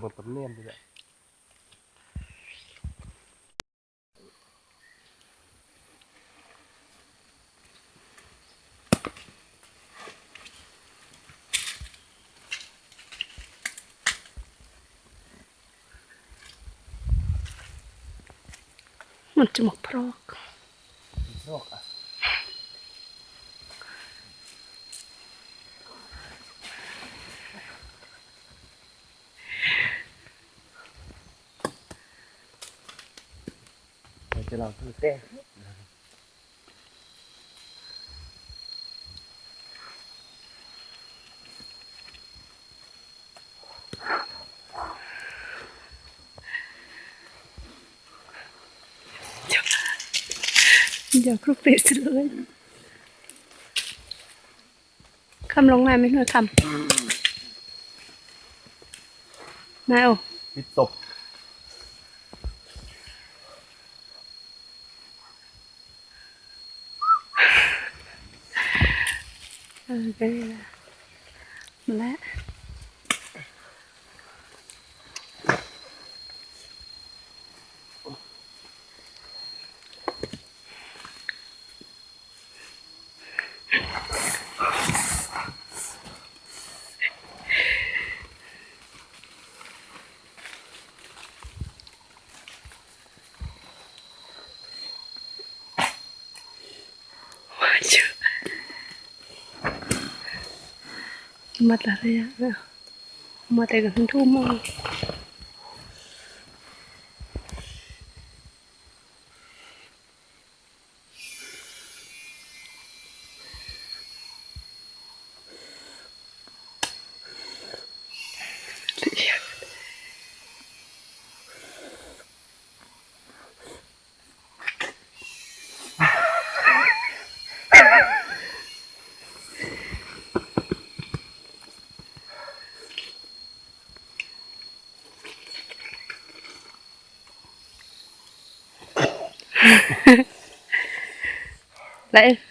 ໝົດຕຳແໜ່ງນີ້ແຫຼະ. ມັນຈະໝາກພຣອກ ພຣອກອະ. ໄປເຈົ້າລາວຄືແຕ່ ຢ່າຄລຸກເຕະຊິເລີຍ. ຄຳລົງນາຍແມ່ນເຮືອຄຳ ນາຍໂອ ປິດສົບ. ເອີ ກໍນີ້ລະ ມາແລ້ວ. ມາແຕ່ໄລຍະແລ້ວ ມາແຕ່ກະເປັນທຸ່ມ. ໄດ້